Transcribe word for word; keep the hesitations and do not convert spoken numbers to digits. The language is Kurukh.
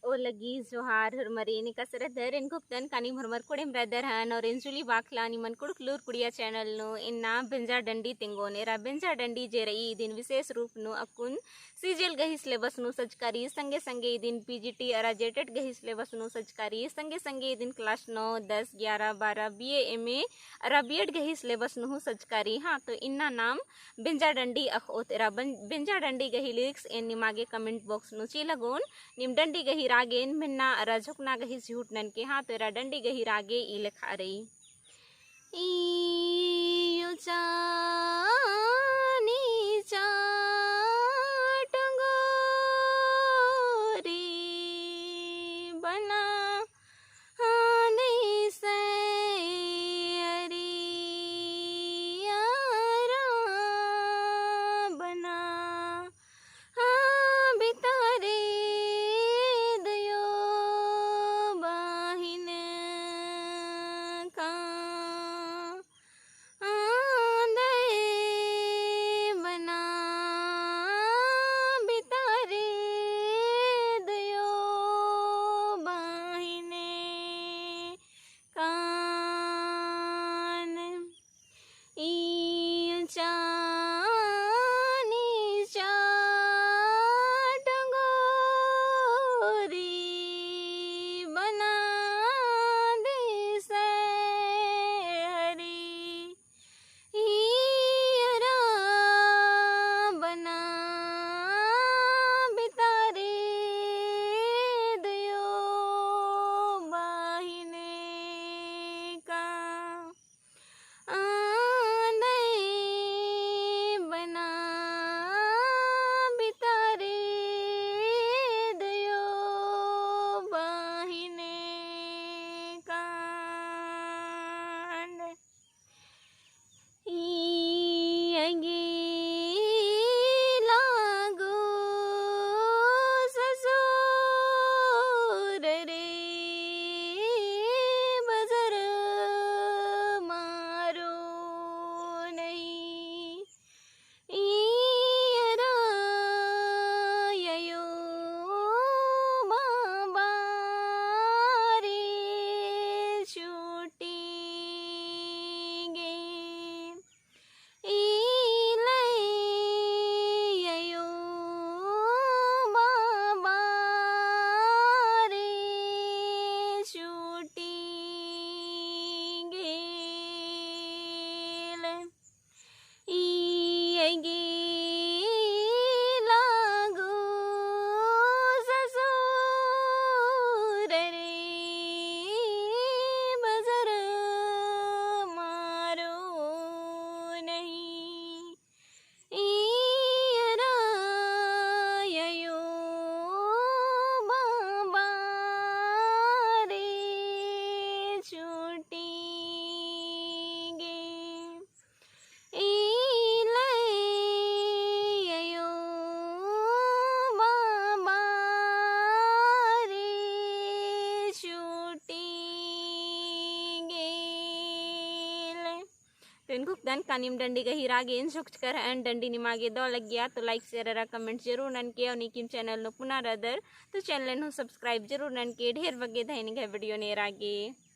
ओ लगी जोहार हुरमरी निका सरदर एन घुक्तन कानी हुरमर कुड़ेम रदर हन और एन जुली बाखला निमन कुड़ुक लूर कुड़िया channel नू इन्ना बेंजा डंडी तेंगोन। एरा बेंजा डंडी जे रई इदिन विशेष रूप नू अक्कुन CGL गही syllabus नू सजकारी, संगे संगे इदिन PGT अरा JTET गही syllabus नू सजकारी, संगे संगे इदिन class नौ, दस, ग्यारह, बारह, BA, MA अरा B.Ed गही syllabus नू सजकारी। हाँ, तो इन्ना नाम बेंजा डंडी अख़ओत। एरा बन-, बेंजा डंडी गही lyrics एन निमागे comment box नू चिआ लगोन। नीम डंडी गही रागेन मेन्ना अरा झुकना गही झूठ ननके। हाँ, तो एरा डंडी गही रागे ई लेखा रई। इयो चानी चाटंगोरी बना, हाँ, नहीं सैयरी आरा बना। हाँ, बितारे दयो बाहिन का, हाँ, दए बना, बितारे दयो बाहिन कान। इयो चानी चाटंगोरी बना दिसै हरी। इयरा बना बितारे दयो बाहिने का। आंदई बना बितारे दयो बाहिने कान। ई अगी लागो ससुर रे बजर मारो नहीं। इयरा ययो बाबा रे छूटी गे। इलई ययो बाबा रे छूटी गेल। इयगी लागो ससुर रे बजर मारो नहीं। इयरा ययो बाबा रे छूटी गे। इलई ययो बाबा रे छूटी गेल। तो एन घुक्तन कानिम डंडी गही रागेन झुकचकर एन डंडी निमागे दौ लग्गिया, तो like, share अरा comment जरूर ननके, और नीकिम channel नू पुना रअदर, तो channel नू subscribe जरूर ननके। ढेर बग्गे धैनिक है video नेरागे।